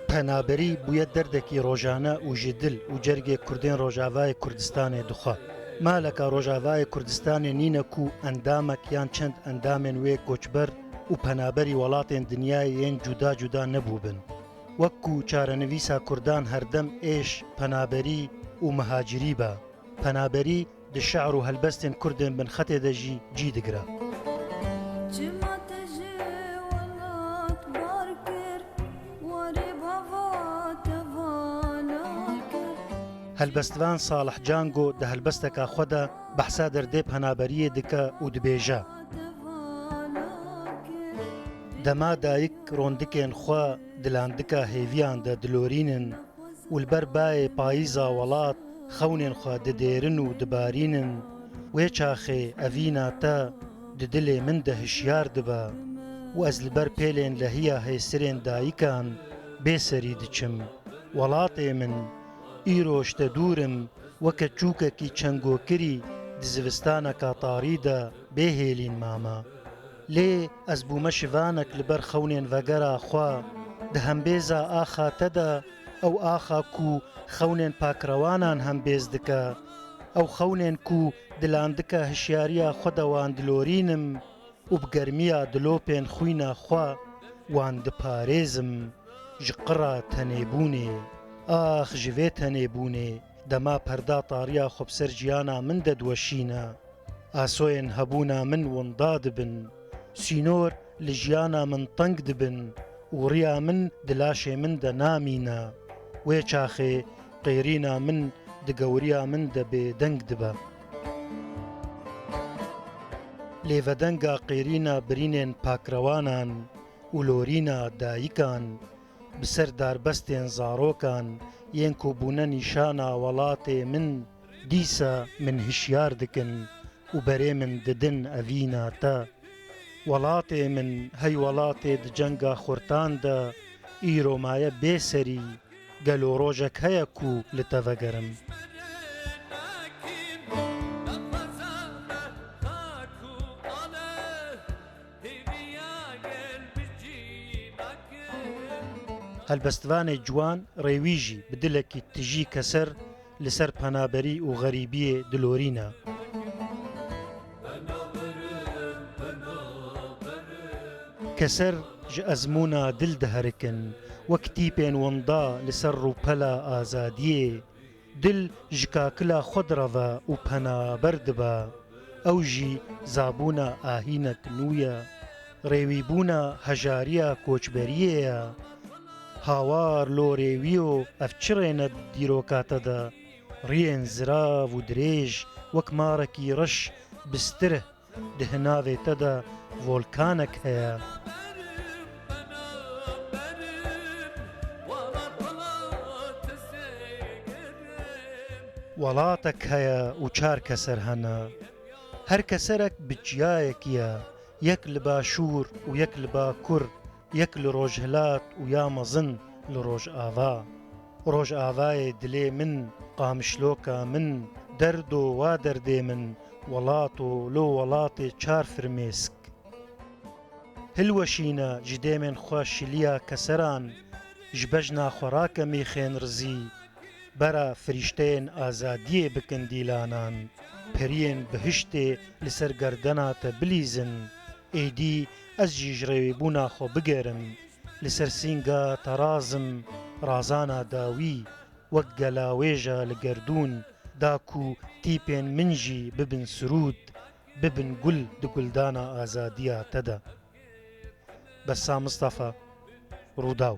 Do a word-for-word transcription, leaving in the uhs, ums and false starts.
Penaberî bûye derdekî rojane û ji dil û cergê Kurdên Rojavayê Kurdistanê dixwe. Maleka Rojavayê Kurdistanê nîne ku endamek yan çend endamên wê koçber û penaberî welatên dinyayê yên cuda cuda nebûbin. Wek ku çarenivîsa Kurdan herdem êş, penaberî û mihacirî be. Penaberî di şe'r û helbestên Kurdên binxetê de jî cî digire. Çima te ji welat bar kir, warê bava te vala kir? Helbestvan Salih Cango di helbesteka xwe de behsa derdê penaberiyê dike û dibêje, Dema dayik rondikên xwe di landika hêviyan de dilorînin, û li ber bayê payîza welat xewnên xwe didêrin û dibarînin, wê çaxê evîna te di dilê min de hişyar dibe û ez li ber pêlên lehiya hêsirên dayikan bê serî diçim. Welatê min, îro ji te dûr im, weke çûkekî çengokirî di zivistaneka tarî de bê hêlîn mame. Lê ez bûme şivanek li ber xewnên vegera xwe. Di hembêza axa te de, ew axa ku xewnên pakrewanan hembêz dike, ew xewnên ku di landika hişyariya xwe de wan dilorînim û bi germiya dilopên xwîna xwe wan diparêzim. Ji qira tenêbûnê, ax ji vê tenêbûnê, dema perda tariya xwe bi ser jiyana min de diweşîne. Asoyên hebûna min winda dibin. Sînor li jiyana min teng dibin û riya min di laşê min de namîne. Wê çaxê qêrîna min di gewriya min de bêdeng dibe. Lêvedenga qêrîna birînên pakrewanan û lorîna dayikan bi ser darbestên zarokan yên ku bûne nîşana welatê min, dîsa min hişyar dikin û berê min didin evîna te. Welatê min, hey welatê di cenga xurtan de îro maye bê serî, gelo rojek heye ku li te vegerim? Helbestvanê ciwan Rêwî jî bi dilekî tijî keser li ser penaberî û xerîbiyê dilorîne. Keser ji ezmûna dil diherikin, wek tîpên winda li ser rûpela azadiyê. Dil ji kakila xwe direve û penaber dibe. Ew jî zabûna ahînek nû ye. Rêwîbûna hejariya koçberiyê ye. Hawar lo rêwiyo, ev çi rêne di dîroka te de? Riyên zirav û dirêj, wek marekî reş bi stirh. Di hinavê te de volkanek heye. Welatek heye û çar keser hene. Her keserek bi çiyayekî ye, yek li başûr û yek li bakur, yek li rojhilat û ya mezin li rojava. Rojavayê dilê min, qamişloka min, derdo wa derdê min, welato lo welatê çar firmêsk. Hilweşîne ji dêmên xwe şiliya keseran, ji bejna xwe rake mîxên rizî, bera firîşteyên azadiyê bikin dîlanan, periyên bihiştê li ser gerdena te bilîzin. Êdî ez jî ji rêwîbûna xwe bigerim, li ser sînga te razim, razana dawî, wek gelawêja li gerdûn, da ku tîpên min jî bibin sirûd, bibin gul di guldana azadiya te de. Bessam Mistefa, Rûdaw.